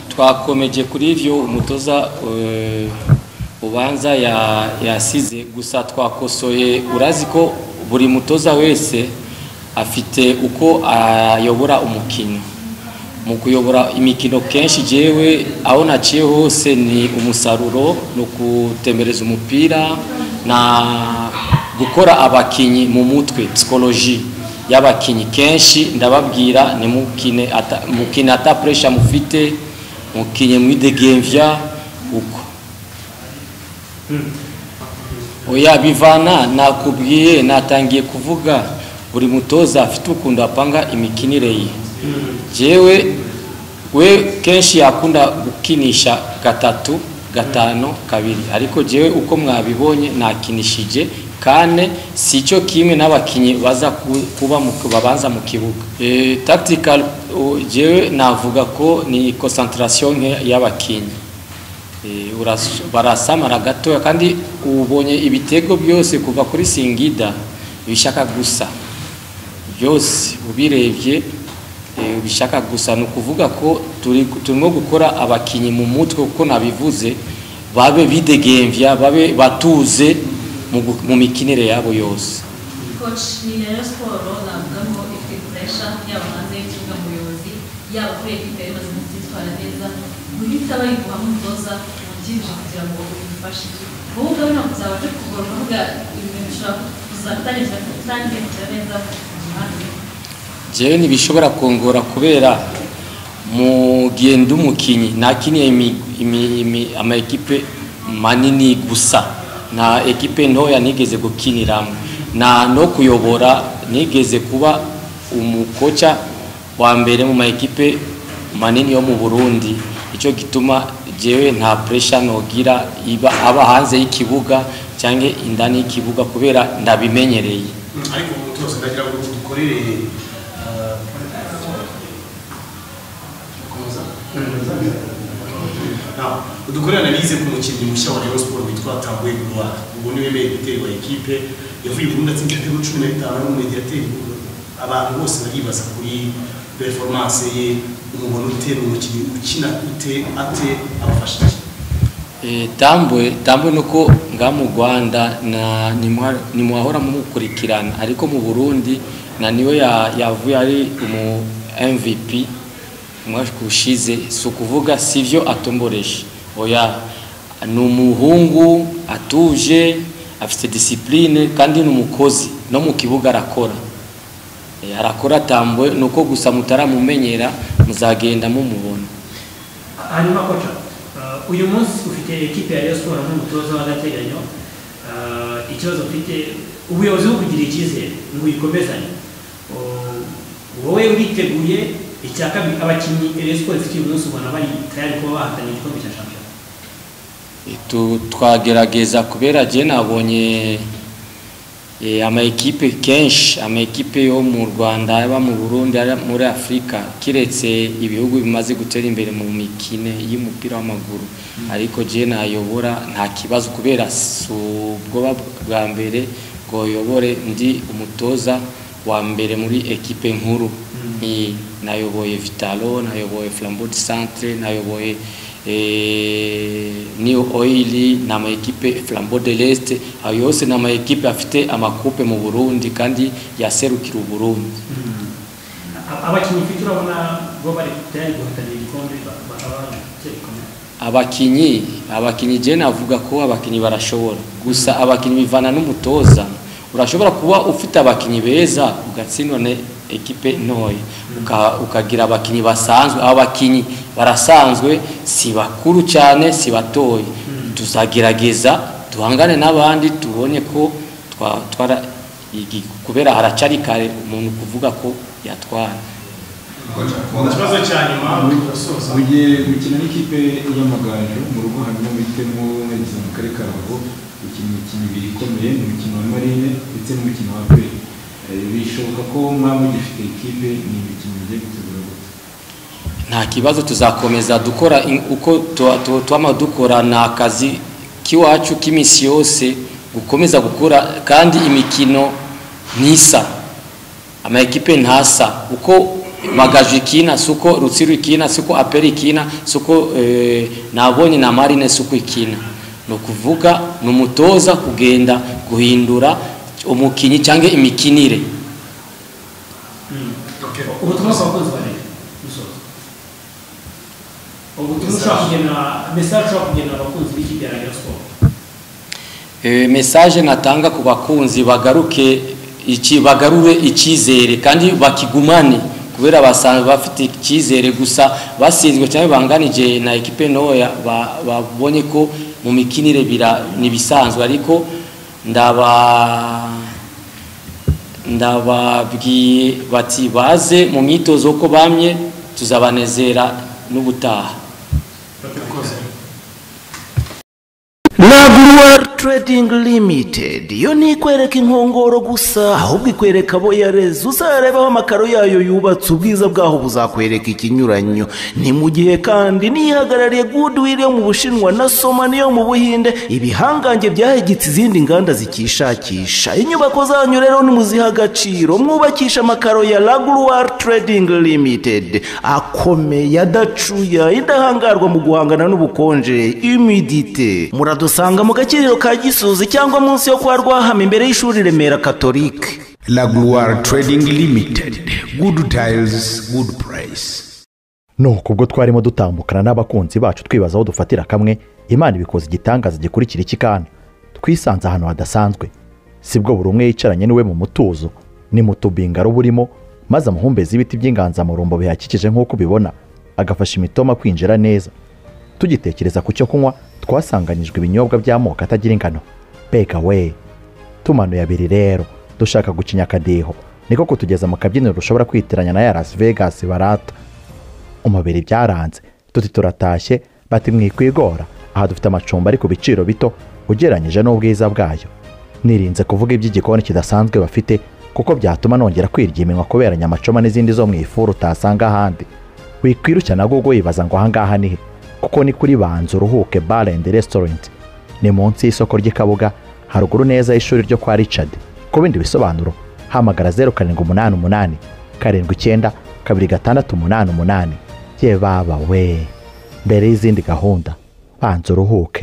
Twakomeje kuri ivyo umutoza ubanza yasize gusa twakosoye. Urazi ko buri mutoza wese afite uko ayobora umukino. Mu kuyobora imikino kenshi jewe aho naciye hose ni umusaruro, no kutembereza umupira na gukora abakinyi mu mutwe, psychologie y'abakinyi. Kenshi ndababwira nimukine ata, mukine ata pressure mufite, mukinye mwidegemvya uko. Oya, bivana, nakubwiye, natangiye kuvuga, buri mutoza afite ukuntu apanga imikinire ye. Jewe we kenshi yakunda gukinisha 3-5-2, ariko jewe uko mwabibonye nakinishije kane, sico kimwe n'abakinyi baza kuba babanza mu kibuga. Tactical jewe navuga ko ni concentration nke y'abakinyi. Barasamara gatoya, kandi ubonye ibitego byose kuva kuri Singida bishaka gusa byose ubirebye, bishaka gusa. Ni ukuvuga ko turimo gukora abakinyi mu mutwe, kuko nabivuze, babe bidegemvya, babe batuze mu mikinire yabo yose. Coach, ni Rayon Sport navuga ngo ifite pressure, yaba hanze y'ikibuga mu buyobozi, yaba kuri ekipe yari imaze iminsi yitwara neza, guhita bayiguha nk'umutoza wungirije kugira ngo uyifashe. Wowe ubwawe ntabwo uzabasha kugora ukavuga ibintu bishobora kuzatangira neza mu muhanda? Jewe ntibishobora kongora, kubera mu gihe ndi umukinyi nakiniye ama ekipe manini gusa, nta ekipe ntoya nigeze gukiniramo, na no kuyobora nigeze kuba umukoca wa mbere mu ma ekipe manini yo mu Burundi. Icyo gituma jewe nta pressure nogira, iba aba hanze y'ikibuga cyangwa indani y'ikibuga, kubera ndabimenyereye. Ariko umutoza, ndagira ngo dukorere komeza. Now, udukorere analyse ku mukinnyi mushya wa Rayon Sport witwa Tambwe Gloire. Ubu niwe meilleur buteur wa equipe, yavuye i Burundi atsinze ibitego 15, ari umumediateri. Abantu bose baribaza kuri performance ye. Umubona ute? Ni umukinnyi ukina ute, ate, abafasha iki? Tambwe nuko nga mu Rwanda na nimwahora mumukurikirana, ariko mu Burundi na niwe yavuye ari umu MVP umwaka ushize. Si ukuvuga sivyo atomboresha, oya, ni umuhungu atuje, afite discipline, kandi ni umukozi, no mu kibuga arakora. Arakora Tambwe, nuko gusa mutaramumenyera, muzagenda mumubona. Hanyuma coach, uyu munsi ufite ekipe ya Rayon Sport nk'umutoza w'agateganyo. Ikibazo mfite, ubuyobozi bwo kugira icyizere ngo uyikomezanye, wowe uriteguye? Icya kabiri, abakinnyi Rayon Sport ifite uyu munsi ubona bari tayari kuba bahatanira igikombe cya shampiyona? Twagerageza, kubera je nabonye ama ekipe kenshi, ama ekipe yo mu Rwanda, aba mu Burundi, ari muri Afrika, kiretse ibihugu bimaze gutera imbere mu mikine y'umupira w'amaguru. Ariko je nayobora nta kibazo, kubera si ubwoba bwa mbere ngo yobore, ndi umutoza wa mbere muri ekipe nkuru. Ni nayoboye Vital'O, nayoboye Flambeau du Centre, nayoboye New Oil, ni ama ekipe, Flambeau de l'Est, ayo yose ni ama ekipe afite amakupe mu Burundi kandi yaserukira Uburundi. Abakinnyi ufite urabona bo bari tayari guhatanira igikombe, bakaba bikomeye? Abakinyi je navuga ko abakinyi barashobora, gusa abakinyi bivana n'umutoza. Urashobora kuba ufite abakinyi beza ugatsindwa na ekipe ntoya, ukagira abakinyi basanzwe. Abakinyi barasanzwe, si bakuru cyane, si batoya. Tuzagerageza duhangane n'abandi, tubone ko twara kubera haracari kare umuntu kuvuga ko yatwara. Ikibazo cya nyuma, turasoza. Mugiye gukina n'ikipe y'Amagaju mu rugo, hanyuma muhitemo mwerekeza mu karere ka Rubavu gukina imikino ibiri ikomeye, umukino wa Marine ndetse n'umukino wa APR. Bishoboka ko mwaba mugifite ikipe? Ni imikino mugiye gutegura gute? Nta kibazo, tuzakomeza dukora uko twama dukora. Ni akazi k'iwacu k'iminsi yose gukomeza gukora, kandi imikino ntisa, ama ekipe ntasa uko. Magaju ikina, suko Rutsiru ikina, suko APR ikina, suko nabonye na Marine suko ikina. No kuvuga numutoza kugenda guhindura umukinyi canke imikinire. Ubutumwa ku bakunzi ba Rayon dusoza, ubutumwa ushobora kugena, message ushobora kugenera abakunzi b'ikipe ya Rayon Sport. Message natanga ku bakunzi, bagaruke iki, bagarure icyizere kandi bakigumane, kubera basanzwe bafite icyizere, gusa basinzwe cyangwa banganije na ekipe ntoya, babonye ko mu mikinire bira nibisanzwe, ariko ndababwiye bati baze mu myitozo ko bamye, tuzabanezera n'ubutaha. Laguruwari Trading Limited yo ntikwereka inkongoro gusa, ahubwo ikwereka abo yareze. Uzarebaho amakaro yayo yubatse, ubwiza bwaho buzakwereka ikinyuranyo. Ni mu gihe kandi nihagarariye Goodwill yo mu Bushinwa na Soma niyo mu Buhinde, ibihangange byahegetse izindi nganda zikishakisha. Inyubako zanyu rero nimuziha agaciro, mwubakisha amakaro ya Laguruwari Trading Limited, akomeye, adacuya, indahangarwa mu guhangana n'ubukonje, humidité. Muradusanga mu Gakiriro ka Gisozi cyangwa munsi yo kwa Rwahama, imbere y'ishuri Remera Catholique. La Gloire Trading Limited. Good tiles, good price. Nuko ubwo twarimo dutambukana n'abakunzi bacu twibaza aho dufatira kamwe, Imana ibikoze igitangaza gikurikira iki kana. Twisanze ahantu hadasanzwe, sibwo buri umwe yicaranye niwe mu mutuzo, ni mu tubingaro burimo, maze amahumbezi y'ibiti by'inganzamarumbo bihakikije nk'uko ubibona agafasha imitoma kwinjira neza. Tugitekereza ku cyo kunywa, twasanganyijwe ibinyobwa by'amoko atagira ingano. Mbega we! Tumanuye abiri rero dushaka gucinya akadiho, niko kutugeza mu kabyiniro ushobora kwitiranya na ya Las Vegas barata. Umubiri byaranze, tuti turatashye, bati mwikwigora, aha dufite amacumbi ari ku biciro bito ugereranyije n'ubwiza bwayo. Nirinze kuvuga iby'igikoni kidasanzwe bafite, kuko byatuma nongera kwirya iminwa kubera nyamacoma n'izindi zo mu ifuru utasanga ahandi. Wikwirushya na Google yibaza ngo ahangaha ni he, kuko ni kuri Banza Uruhuke Bar and Restaurant, ni munsi y'isoko ry'i Kabuga, haruguru neza y'ishuri ryo kwa Richard. Ku bindi bisobanuro hamagara 0788 79 2688. Ye baba we, mbere y'izindi gahunda, banza uruhuke.